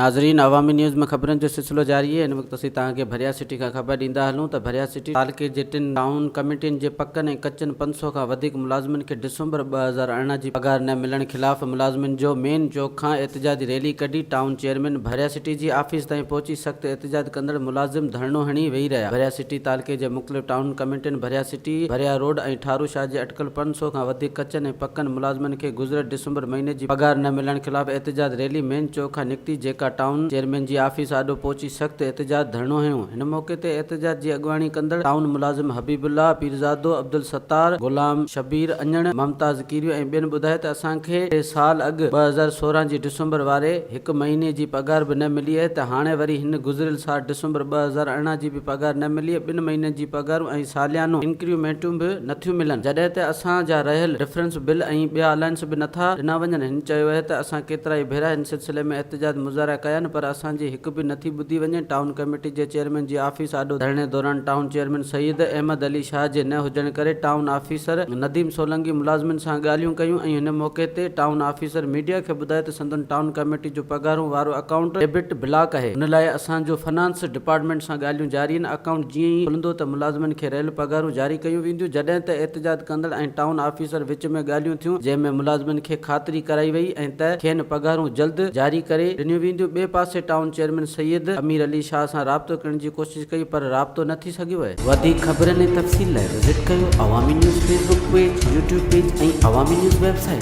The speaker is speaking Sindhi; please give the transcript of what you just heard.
ناظرين عوامي نيوز ۾ خبرن جو سلسلو جاري آهي هن وقت اسين توهان کي ڀريا سٽي کان خبر ڏيندا هلون ته ڀريا سٽي تعلقي جي ٽن ٽائون ڪميٽين جي پڪن ۽ ڪچن 500 کان وڌيڪ ملازمن کي ڊسمبر 2018 جي پگهار نه ملڻ خلاف ملازمن جو مين چوڪ کان احتجاجي ريلي ڪڍي ٽائون چيئرمين ڀريا سٽي جي آفيس تائين پهچي سخت احتجاج ڪندڙ ملازم ڌرڻو هڻي ويهي رهيا ڀريا سٽي تعلقي جي مختلف ٽائون ڪميٽين ڀريا سٽي، ڀريا روڊ ۽ ٺارو شاهه جي اٽڪل 500 کان وڌيڪ ڪچن ۽ پڪن ملازمن کي گذريل ڊسمبر مهيني جي پگهار نه ملڻ خلاف احتجاج ريلي مين چوڪ کان نڪتي جيڪا ٽائون چيئرمين جي آفيس آڏو پهچي سخت احتجاج ڌرڻو هنيو هن موقعي تي احتجاج جي اڳواڻي ڪندڙ ٽائون ملازم حبيب الله پيرزادو، عبدالستار، غلام شبير اڃڻ، ممتاز ڪيريو ۽ ٻين ٻڌايو ته اسان کي ٽي سال اڳ 2016 جي ڊسمبر واري هڪ مهيني جي پگهار به نه ملي اهي ته هاڻي وري هن گذريل سال ڊسمبر 2018 جي به پگهار نه ملي ٻن مهينن جي پگهارون ۽ ساليانو انڪريومينٽون به نٿيون ملن جڏهن ته اسان جا رهيل ريفرنس بل ۽ ٻيا الائنس به نٿا ڏنا وڃن هن چيو اهي ته اسان ڪيترائي ڀيرا هن سلسلي ۾ احتجاج مظاهرا ڪيا آهن پر اسان جي هڪ به نٿي ٻڌي وڃي ٽائون ڪميٽي جي چيئرمين جي آفيس آڏو ڌرڻي دوران ٽائون چيئرمين سيد احمد علي شاهه جي نه هجڻ ڪري ٽائون آفيسر نديم سولنگي ملازمن سان ڳالهيون ڪيون ۽ هن موقعي تي ٽائون آفيسر ميڊيا کي ٻڌايو ته سندن ٽائون ڪميٽي جو پگهارون وارو اڪائونٽ ڊيبٽ بلاڪ اهي ان لاء اسان جو فنانس ڊپارٽمينٽ سان ڳالهيون جاري آهن اڪائونٽ جيئن ئي کلندو ته ملازمن کي رهيل پگهارون جاري ڪيون وينديون، جڏهن ته احتجاج ڪندڙ ۽ ٽائون آفيسر وچ ۾ ڳالهيون ٿيون، جنهن ۾ ملازمن کي خاطري ڪرائي وئي ۽ ته کين پگهارون جلد جاري ڪري ڏنيون وينديون، ٻئي پاسي ٽائون چيئرمين سيد امير علي شاهه سان رابطو ڪرڻ جي ڪوشش ڪئي پر رابطو نه ٿي سگهيو آهي. وڌيڪ خبرن ۽ تفصيل لاء وزٽ ڪيو Awami news Facebook page, YouTube page ۽ Awami news website.